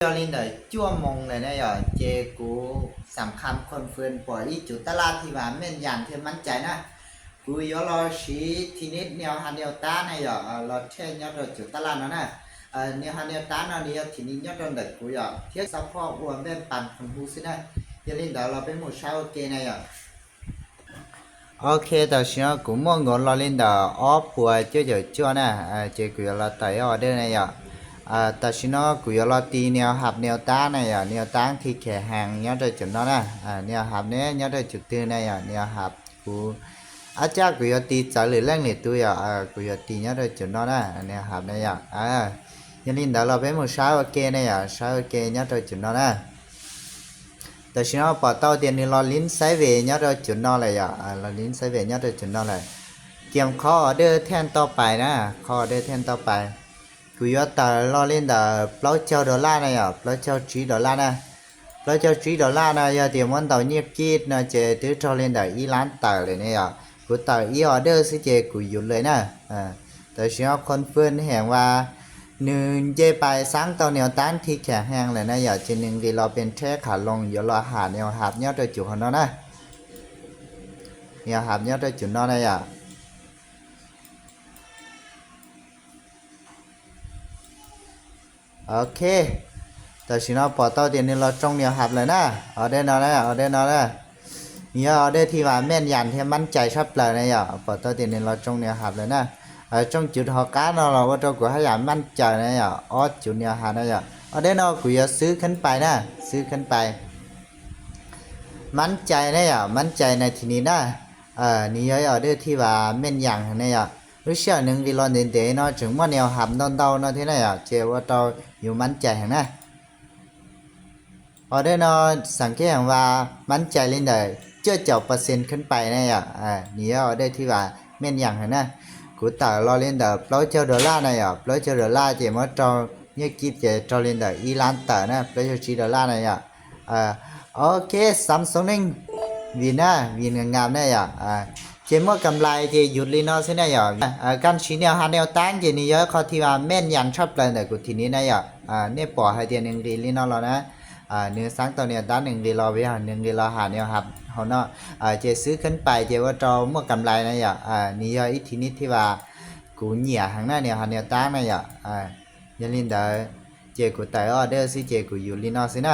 Cho nên là chua mong này này ở chê cú sắm khám confirm của ý chủ ta la thì mà men dàn thêm mắn chạy na. Cú yo lo xí thì nít neo hạt neo tá này ở lo che nhớ rồi chủ ta la nó na. Neo hạt neo tá nó đi thì nít nhớ rồi đợi cú yo. Thiết sao kho ua bên bàn phòng hú xí na. Cho nên đó là bên một sao ok này ở. ໂອເຄ ຕາຊິເນາະ ກູມ່ວງໂງນລໍລິນດາ ອອບ ປົວ ເຈົ້າເຈົ້າ ຈົວ ນະ ເຈົ້າ ກູຢາກລໍໄຕ່ອໍເດີ ນະ ຢາ ຕາຊິເນາະ ກູຢາກລໍຕີແນວຮັບແນວຕ້ານ ນະ ຢາ ແນວຕ້ານທີ່ແຂງແຮງ ຍອດເຈົ້າຈຸດເນາະ ນະ ແນວຮັບ ເນ ຍອດເຈົ້າຈຸດຕື່ນ ນະ ຢາ ແນວຮັບ ກູ ອາຈາ ກູຢາກຕີໃຈ ຫຼື ແລງ ຫຼື ຕູ້ ຢາ ກູຢາກຕີ ຍອດເຈົ້າຈຸດເນາະ ນະ ແນວຮັບ ນະ ຢາ ຍາລິນດາ ລໍເປັນໝູ່ຊາວ ໂອເຄ ນະ ຢາ ຊາວ ໂອເຄ ຍອດເຈົ້າຈຸດເນາະ ນະ ຕາຊິເນາະ ປອດເຕົ້າ ຕຽນໜຶ່ງ ລໍລິນ ໄຊເວ ຍອດເຈົ້າຈຸດເນາະ ແລະ ຢາ ລໍລິນ ໄຊເວ ຍອດເຈົ້າຈຸດເນາະ ແລະ ກຽມຂໍອໍເດີແທ່ນຕໍ່ໄປນະ ຂໍອໍເດີແທ່ນຕໍ່ໄປ ກູຢອກຕາລໍລິນດາ ເປົາເຈົ້າໂດລານະ ຢາ ເປົາເຈົ້າຈີໂດລານະ ເປົາເຈົ້າຈີໂດລານະ ຢາ ຕຽມວັນເຕົາຍຽບກີດນະ ເຈ ຕື້ທໍລິນດາ ອີລານເຕີເລີຍນະ ຢາ ກູເຕີອີອໍເດີຊິເຈ ກູຢຸດເລີຍນະ ຕາຊິເນາະ ຄອນເຟີມແຮງວ່າ ໜຶ່ງເຈໄປສ້າງຕໍ່ແນວຕ້ານທີ່ແຂງແຮງແລ້ວນະ ຢາ ເຈໜຶ່ງລີລໍເປັນເທຣດຂາລົງ ຢາລໍຫາແນວຮັບ ຍອດເຈົ້າຈຸດເນາະນະ ແນວຮັບ ຍອດເຈົ້າຈຸດເນາະນະ ຢາ ໂອເຄ ຕາຊິເນາະ ປອດເຕົ້າ ຕຽນໜຶ່ງ ລໍຈົງແນວຮັບເລີຍນະ ອໍເດີເນາະ ນະ ອໍເດີເນາະ ນະ ຍາ ອໍເດີທີ່ວ່າແມ່ນຢານ ທີ່ໝັ້ນໃຈຊັບເລີຍນະ ຢາ ປອດເຕົ້າ ຕຽນໜຶ່ງ ລໍຈົງແນວຮັບເລີຍນະ ເອີ ຈົ່ງຈຸດຫໍການເນາະ ລາວວ່າໂຕກູໃຫ້ຢາໝັ້ນໃຈນະ ຢາ ອໍຈຸດແນວຮັບນະ ຢາ ອໍເດີເນາະ ກູຢາກຊື້ຂຶ້ນໄປນະ ຊື້ຂຶ້ນໄປ ໝັ້ນໃຈນະ ຢາ ໝັ້ນໃຈໃນທີ່ນີ້ນະ ເອີ ນີ້ຢາ ອໍເດີທີ່ວ່າແມ່ນຢານຫັ້ນນະ ຢາ ຮູ້ສຶກໜຶ່ງ ທີ່ລໍເດັ່ນໆເນາະ ຈຶ່ງໝົດແນວຮັບ ດອນເດົາເນາະ ທີ່ນະ ຢາ ເຈວ່າໂຕຢູ່ໝັ້ນໃຈຫັ້ນນະ ອໍເດີເນາະ ສັງເກດເຫັນວ່າໝັ້ນໃຈລິນດາ ເຈົ້າເຈົ້າເປີເຊັນຂຶ້ນໄປນະ ຢາ ອາ ນີ້ອອເດີທີ່ວ່າແມ່ນຢານຫັ້ນນະ ກູເຕີລໍລິນດາ ເປົາເຈົ້າໂດລານະ ຢາ ເປົາເຈົ້າໂດລາ ເຈມອດເຈົ້າຍຽບກີດ ເຈທໍລິນດາ ອີລານເຕີນະ ເປົາເຈົ້າຈີໂດລານະ ຢາ ອາ ໂອເຄ ສາມສອງໜຶ່ງ ວິນນະ ວິນງາມໆນະ ຢາ ອາ ເຈໝົດກຳໄລ ເຈຢຸດລີເນາະ ຊິນະ ຢາ ອາ ການຊີ້ແນວຫາແນວຕ້ານ ເຈນີ້ຢາ ຂໍ້ທີ່ວ່າແມ່ນຢານຊັບເລີຍນະ ກູທີ່ນີ້ນະ ຢາ ອາ ເນປອໃຫ້ຕຽນໜຶ່ງລີລີເນາະ ລໍນະ ອາ ໜຶ່ງສ້າງຕໍ່ແນວຕ້ານ ໜຶ່ງລີລໍໄປຫາ ໜຶ່ງລີລໍຫາແນວຮັບເຮົາເນາະ ອາ ເຈຊື້ຂຶ້ນໄປ ເຈວ່າໂຕໝົດກຳໄລນະ ຢາ ອາ ນີ້ຢາ ອີກເທກນິກທີ່ວ່າກູເຫຍຫັ້ນນະ ແນວຫາແນວຕ້ານນະ ຢາ ອາ ຢາລິນດາ ເຈກູໄຕ່ອໍເດີຊິ ເຈກູຢຸດລີເນາະ ຊິນະ